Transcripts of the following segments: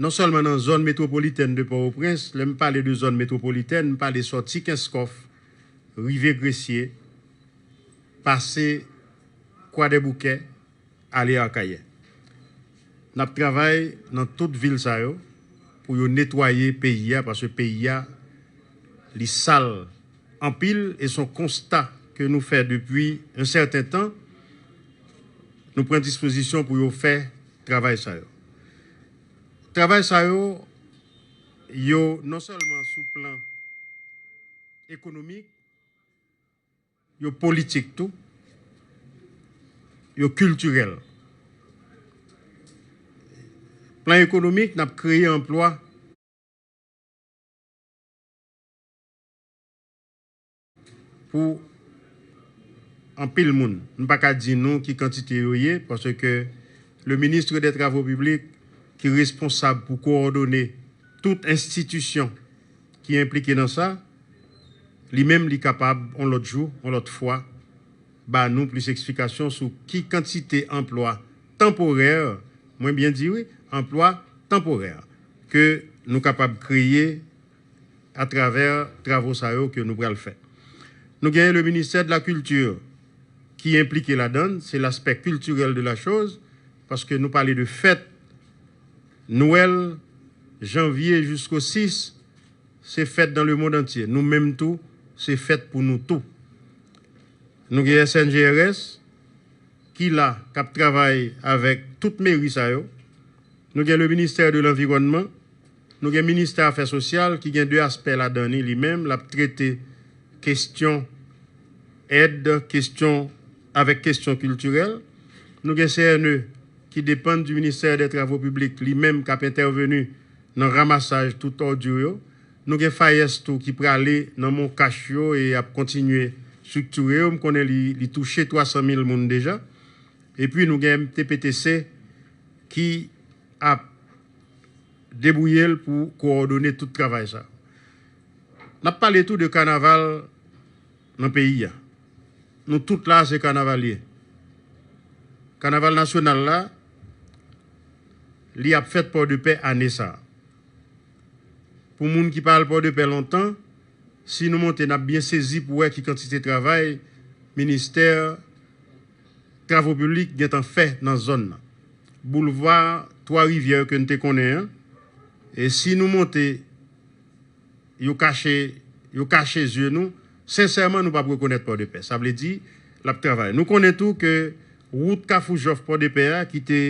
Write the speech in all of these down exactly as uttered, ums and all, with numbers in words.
non sèlman nan zòn metwopolitèn de Pòtoprens, lè m pale de zòn metwopolitèn, m pale sòti Kenskòf, rive Gresye, pase Kwadèboukè, ale Akayè. N ap travay nan tout vil sa yo pou yo netwaye peyi a, paske peyi a, li sal anpil, e se yon konsta ke nou fè depi yon sèten tan. Nou pran dispozisyon pou yo fè travay sa yo. Travay sa yo, yo non sèlman sou plan ekonomik, yo politik tou, yo kiltirèl. Plan ekonomik, n ap kreye anplwa pou anpil moun. M pa ka di nou ki kantite yo ye, paske le ministre des Travaux Publics, ki responsab pou kowòdone tout enstitisyon ki enplike nan sa, li menm li kapab, yon lòt jou, yon lòt fwa, ba nou plis eksplikasyon sou ki kantite anplwa tanporè, mwen byen di wi, anplwa tanporè, ke nou kapab kreye atravè travo sa yo ke nou pral fè. Nou genyen le ministè de la kilti ki enplike ladan l, se l'aspect culturel de la chose, paske nou pale de fèt, Nwèl, janvye jisko sis, se fèt dans le monde entier. Nou menm tou, se fèt pou nou tou. Nou gen S N G R S, ki la, k ap travay avèk tout meri sa yo. Nou gen le ministè de lanviwònman, nou gen ministè afè sosyal ki gen de aspè ladan li, li menm, l ap trete kesyon èd, kesyon, avèk kesyon kiltirèl. Nou gen C N E ki depann du ministè dè travo piblik, li menm k ap entèveni nan ramasaj tout òdi yo. Nou gen FAES tou ki prale nan Moncash yo e ap kontinye estriktire yo. M konnen li, li touche twa san mil moun deja. Epi nou gen M T P T C ki ap debouye l pou kowòdone tout travay sa. N ap pale tou de kanaval nan peyi a. Nou tout la, se kanavalye. Kanaval nasyonal la, li ap fèt Pòdepè ane sa a. Pou moun ki pa al Pòdepè lontan, si nou monte, n ap byen sezi pou wè ki kantite travay ministè travo piblik gentan fè nan zòn nan. Boulvwa Twa Rivyè ke n te konnen an, e si nou monte, yo kache, yo kache zye nou, sensèman, nou p ap rekonèt Pòdepè. Sa vle di, l ap travay. Nou konnen tou ke wout Kafou Jòf Pòdepè a, ki te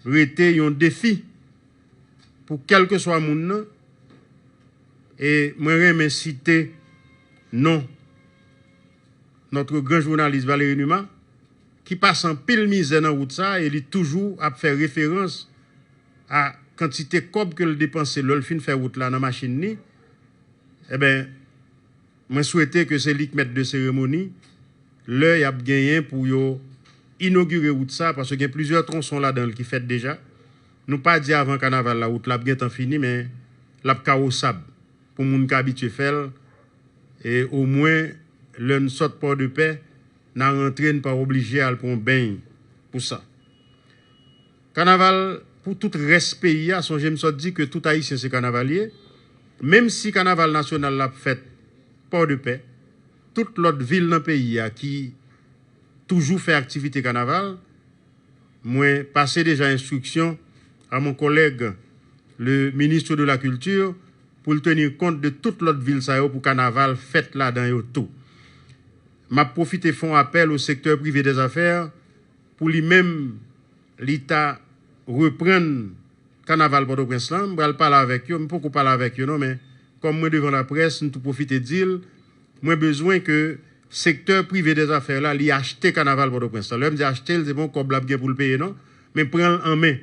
rete yon defi pou kèlkeswa moun nan, e mwen renmen site non notre grand journaliste Valéry Numa, ki pase anpil mizè nan wout sa, e li toujou ap fè referans a kantite kòb ke l depanse lè l fin fè wout la nan machin li, eben, mwen swete ke se li k mèt de seremoni lè y ap genyen pou yo inogire wout sa, paske gen plizyè tronson ladan l ki fèt deja. Nou pa di avan kanaval la, wout la ap gentan fini, men l ap kawosab pou moun k abitye fè l. E omwen, lè n sot Pòdepè, n a rantre, n pa oblije al pran yon beny pou sa. Kanaval pou tout rès peyi a, sonje m sot di ke tout Ayisyen se kanavalye. Menm si kanaval nasyonal la ap fèt Pòdepè, tout lòt vil nan peyi a ki toujou fè aktivite kanaval, mwen pase deja enstriksyon a mon collègue, le ministre de la Culture, pou l tenir kont de tout lòt vil sa yo pou kanaval fèt ladan yo tou. M ap pwofite fè yon apèl au secteur privé des affaires pou li menm, li ta reprann kanaval Pòtoprens lan. M pral pale avèk yo, m poko pale avèk yo non, men kòm mwen devan laprès, m tou pwofite di l, mwen bezwen ke sektè prive dè zafè la, li achte kanaval Pòtoprens lan. Lè m di achte l, se pa yon kòb l ap gen pou l peye non, men pran l an men.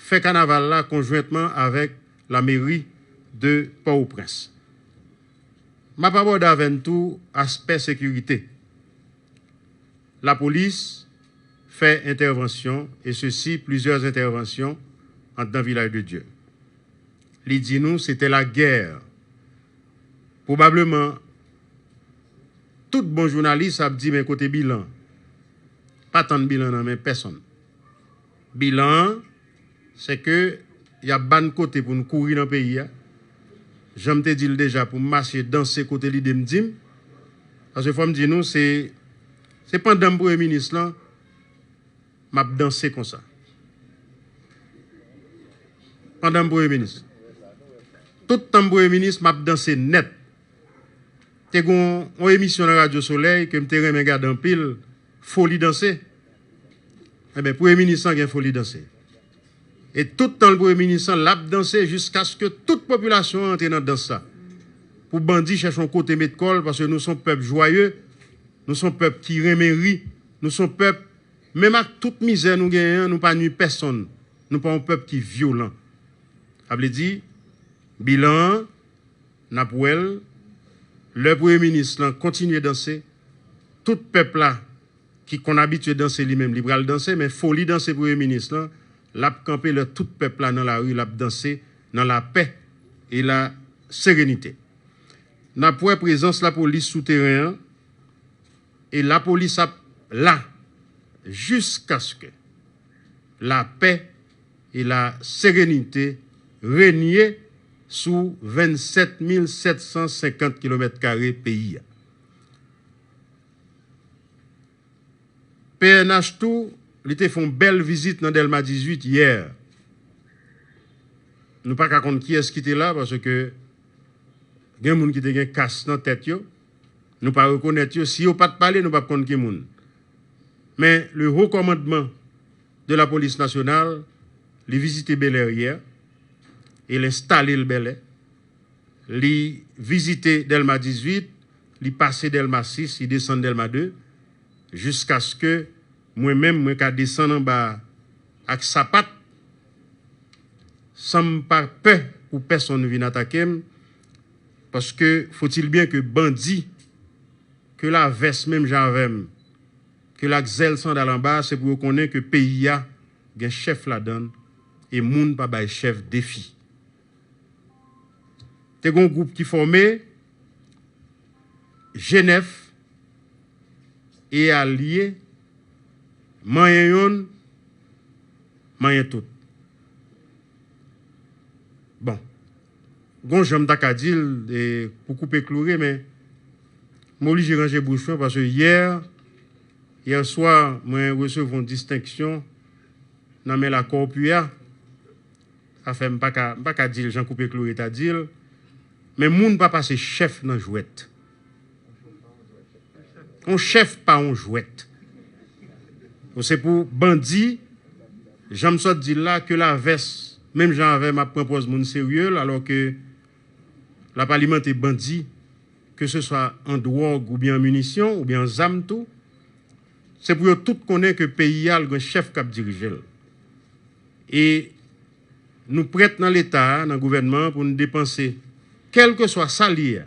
Fè kanaval la konjwentman avèk lameri de Pòtoprens. M ap abòde avè n tou aspè sekirite. Lapolis fè entèvansyon, e sesi plizyè entèvansyon anndan Vilaj de Dye. Li di nou se te lagè. Pwobableman, tout bon jounalis ap di, men kote bilan? Pa tann bilan nan men pèsonn. Bilan an, se ke Y ap ba n kote pou n kouri nan peyi a. Jan m te di l deja, pou m mache danse kote lide m di m. Paske fò m di nou, se, se pandan m premye minis lan, m ap danse konsa. Pandan m premye minis. Tout tan m premye minis, m ap danse nèt. Te gen yon, yon emisyon nan Radyo Solèy ke m te renmen gade anpil, Foli Danse. Enben, premye minis lan gen Foli Danse. E tout tan l premye minis lan, l ap danse jiskaske tout popilasyon an antre nan dans la. Pou bandi chèche yon kote met kò l, paske nou se yon pèp jwaye, nou se yon pèp ki renmen ri, nou se yon pèp, menm ak tout mizè nou genyen an, nou pa nwi pèsonn, nou pa yon pèp ki vyolan. Sa vle di, bilan an, n ap wè l, lè premye minis lan kontinye danse, tout pèp la ki konn abitye danse li menm, li pral danse, men Foli Danse premye minis lan, l ap kanpe lè tout pèp la nan lari, l ap danse nan lapè e la serenite. N ap wè prezans lapolis sou teren an, e lapolis ap la jiskaske lapè e la serenite renye sou vennsèt mil sèt san senkant kilomèt kare peyi a. P N H tou, li te fè yon bèl vizit nan Dèlma dizuit yè. Nou pa ka konn kiyès ki te la, paske gen moun ki te gen kas nan tèt yo. Nou pa rekonèt yo. Si yo pa t pale, nou p ap konn ki moun. Men, le haut commandement de la police nationale, li vizite Bèlè yè, e l enstale l Bèlè. Li vizite Dèlma dizuit, li pase Dèlma sis, li desann Dèlma de, jiskaske mwen menm, mwen ka desann anba a ak sapat, san m pa pè pou pèsonn vin atake m, paske faut-il bien que bandi, ke l a vès menm jan avè m, ke l ak zèl sandal anba, se pou yo konnen ke peyi a gen chèf ladan l, e moun pa bay chèf defi. Te gen yon gwoup ki fòme, G nèf e alye, manyen yonn, manyen tout. Bon, gon jan m ta ka di l, e, pou koupe klou re, men m oblije ranje bouch mwen, paske yè, yè swa, mwen resevwa yon distenksyon nan men Lacorpue a. Sa fè m pa ka, m pa ka di l jan koupe klou re ta di l. Men moun pa pase chèf nan jwèt. Yon chèf pa yon jwèt. Donk se pou bandi, jan m sot di l la, ke l a vès, menm jan avè m ap pran pòz moun serye, alò ke l ap alimante bandi, ke se swa an dwòg oubyen an minisyon oubyen an zam tou, se pou yo tout konnen ke peyi a, l gen chèf k ap dirije l. E nou prèt nan Leta a, nan gouvènman an, pou n depanse, kèlkeswa sa l ye a,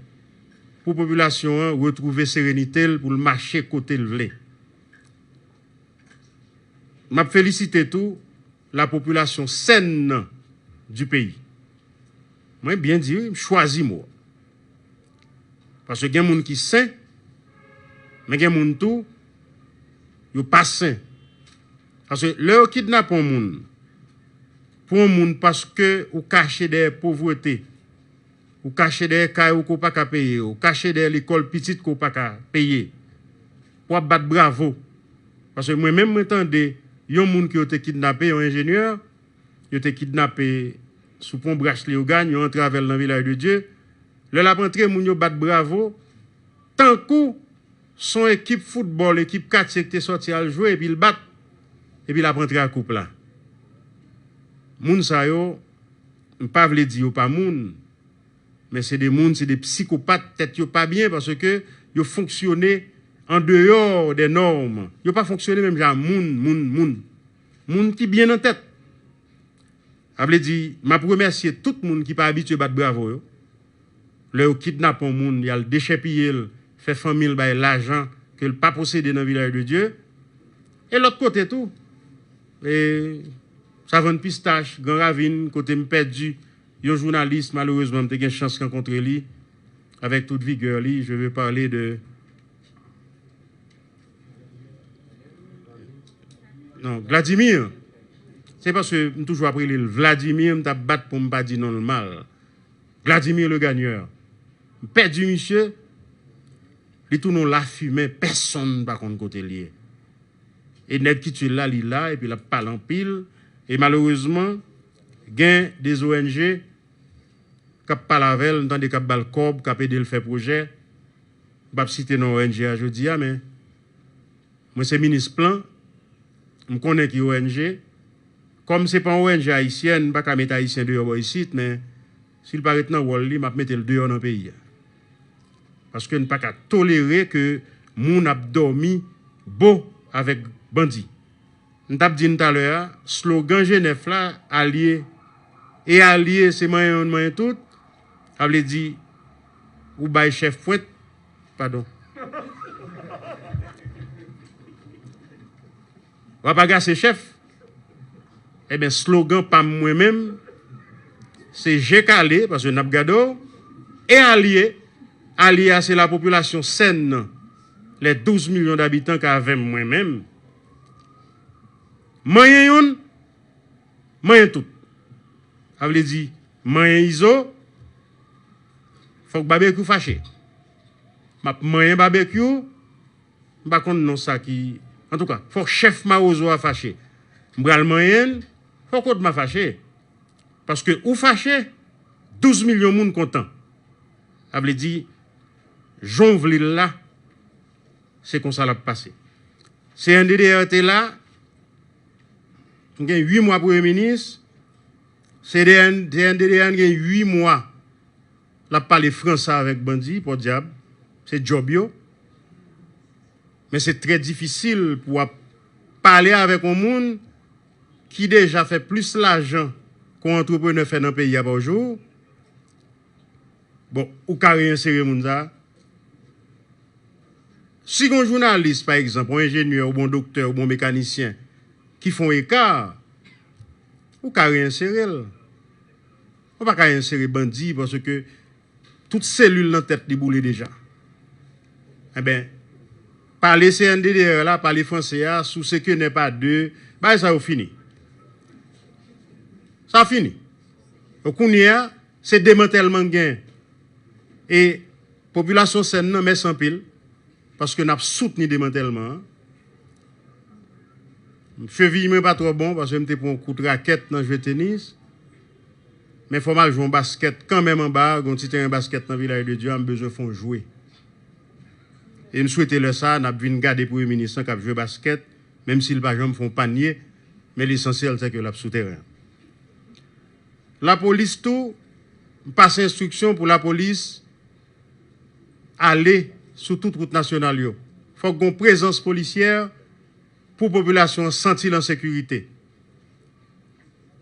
pou popilasyon an retwouve serenite l, pou l mache kote l vle. M ap felisite tou la popilasyon sèn nan di peyi. Mwen byen di wi, m chwazi mo. Paske gen moun ki sen, men gen moun tou, yo pa sen. Paske lè yo kidnape yon moun, pou yon moun paske ou kache dèyè povrete, ou kache dèyè kay ou ke w pa ka peye, ou kache dèyè lekòl pitit ke w pa ka peye, pou w ap bat bravo. Paske mwen menm, mwen tande yon moun ke yo te kidnape, yon enjenyè, yo te kidnape sou pon Brach Leyogàn, yo antre avè l nan Vilaj de Dye. Lè l ap antre, moun yo bat bravo, tankou se yon ekip foutbòl, ekip katye ki te sòti al jwe, epi l bat, epi l ap antre ak koup la. Moun sa yo, m pa vle di yo pa moun, men se de moun, se de psikopat, tèt yo pa byen, paske yo fonksyone an deyò dè nòm. Yo pa fonksyone menm jan a moun, moun, moun. Moun ki byen nan tèt. Sa vle di, m ap remèsye tout moun ki pa abitye bat bravo yo. Lè yo kidnape yon moun, y al dechèpiye l, fè fanmi l bay lajan ke l pa posede nan Vilaj de Dye. E lòt kote tou, e Savann Pistach, Gran Ravin, kote m pèdi yon jounalis, malerezman, m te gen chans rankontre li, avèk tout vigè li, je veux parler de, non, Vladimir. Se paske m toujou ap rele l Vladimir, m t ap bat pou m pa di non l mal. Vladimir le Gagneur. M pèdi misye, li tounen yon lafimen, pèsonn pa konn kote l ye. E nèg ki tye l la, li la, epi l ap pale anpil. E malerezman, gen de O N G k ap pale avè l, m tande k ap ba l kòb, k ap ede l fè pwojè. M p ap site non O N G a jodi a, men mwen se minis plan, m konnen ki O N G. Kòm se pa yon O N G ayisyèn, m pa ka met Ayisyen deyò bò isit, men si l pa ret nan wòl li, m ap mete l deyò nan peyi a. Paske n pa ka tolere ke moun ap dòmi bo avèk bandi. M t ap di n talè a, slogan G nèf la, alye, e alye se manyen youn, manyen tout, sa vle di ou bay chèf pwent, padon. W ap agase chèf. Ebyen, slogan pa m mwen menm, se je kale, paske n ap gade w, e alye, alye a se lapopilasyon sèn nan, les douze millions d'habitants k avè m mwen menm. Manyen youn, manyen tout. Sa vle di, manyen Izo, fòk Babekyou fache. M ap manyen Babekyou, m pa konn non sa ki, antouka, fòk chèf Mawozo a fache. M pral manyen l, fòk Odma fache. Paske ou fache, douz milyon moun kontan. Sa vle di, jan w vle l la, se konsa l ap pase. C N D D R te la, m gen uit mwa premye minis, C N D D R gen uit mwa l ap pale franse avèk bandi, pòdyab, se djòb yo. Men se trè difisil pou w ap pale avèk yon moun ki deja fè plis lajan ke yon antreprenè fè nan peyi a pa jou. Bon, ou ka reyensere moun sa a. Si gen yon jounalis, pa egzanp, yon enjenyè, oubyen yon doktè, oubyen yon mekanisyen ki fè yon eka, ou ka reyensere l. Ou pa ka reyensere bandi paske tout selil nan tèt li boule deja. Enben, pale C N D D R la, pale franse a, sou se ke nè pa de, bagay sa yo fini. Sa fini. Donk, kounye a, se demantèlman k gen. E popilasyon sèn nan, mèsi anpil, paske n ap soutni demantèlman an. Cheviy mwen pa twò bon, paske m te pran yon kout rakèt nan jwe tenis. Men fò m al jwe yon baskèt kanmenm anba a, gen yon ti teren baskèt nan Vilaj de Dye a, m bezwen fè yon jwe. E m swete lè sa a, n ap vin gade premye minis lan k ap jwe baskèt, menm si l pa janm fè yon panye, men lesansyèl se ke l ap sou teren an. Lapolis tou, m pase enstriksyon pou lapolis ale sou tout wout nasyonal yo. Fòk gen yon prezans polisyè pou popilasyon an santi l an sekirite.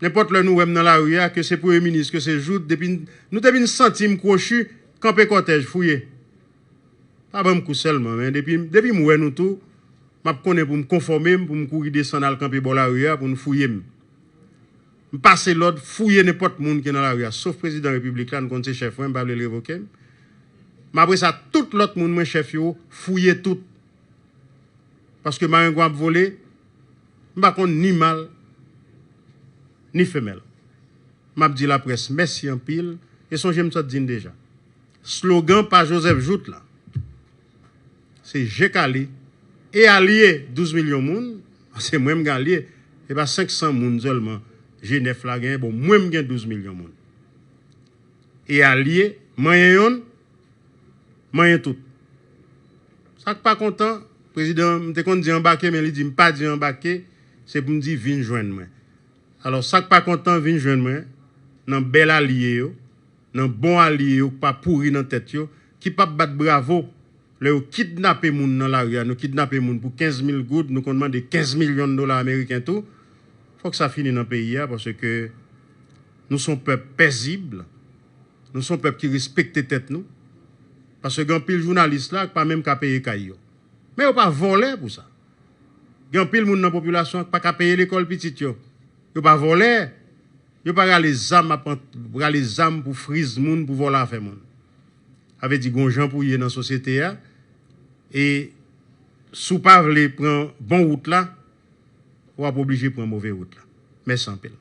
Nenpòt lè nou wè m nan lari a, ke se premye minis, ke se Jouthe, depi n, nou te vin santi m kwochi, kanpe kòtèj, fouye. Pa ban m kou sèlman, men depi, depi m wè nou tou, m ap konnen pou m konfòme m, pou m kouri desann al kanpe bò lari a, pou n fouye m. M pase lòd, fouye nenpòt moun ki nan lari a, sof prezidan repiblik la, n konn se chèf mwen, m pa vle l revoke m. Men apre sa, tout lòt moun mwen chèf yo, fouye tout. Paske marengwen ap vole, m pa konn ni mal, ni femèl. M ap di laprès mèsi anpil, e sonje m sot di n deja. Slogan pa Joseph Jouthe la, se je kale, e alye douz milyon moun, se mwen m gen alye, se pa senk san moun sèlman G nèf la genyen, bon, mwen m gen douz milyon moun. E alye, manyen yonn, manyen tout. Sa k pa kontan, prezidan, m te konn di anbake, men li di m pa di anbake, se pou m di vin jwenn mwen. Alò, sa k pa kontan, vin jwenn mwen, nan bèl alye yo, nan bon alye yo, k pa pouri nan tèt yo, ki p ap bat bravo lè yo kidnape moun nan lari a, nou kidnape moun pou kenz mil goud, nou konn mande kenz milyon dola ameriken tou. Fòk sa fini nan peyi a, paske nou se yon pèp pezib, nou se yon pèp ki respekte tèt nou. Paske gen anpil jounalis la k pa menm ka peye kay yo. Men yo pa vòlè pou sa. Gen anpil moun nan popilasyon an k pa ka peye lekòl pitit yo. Yo pa vòlè. Yo pa rale zam ap ant-, rale zam pou friz moun, pou vòlè afè moun. Sa vle di, gen yon jan pou ye nan sosyete a. E si w pa vle pran bon wout la, w ap oblije pran move wout la. Mèsi anpil.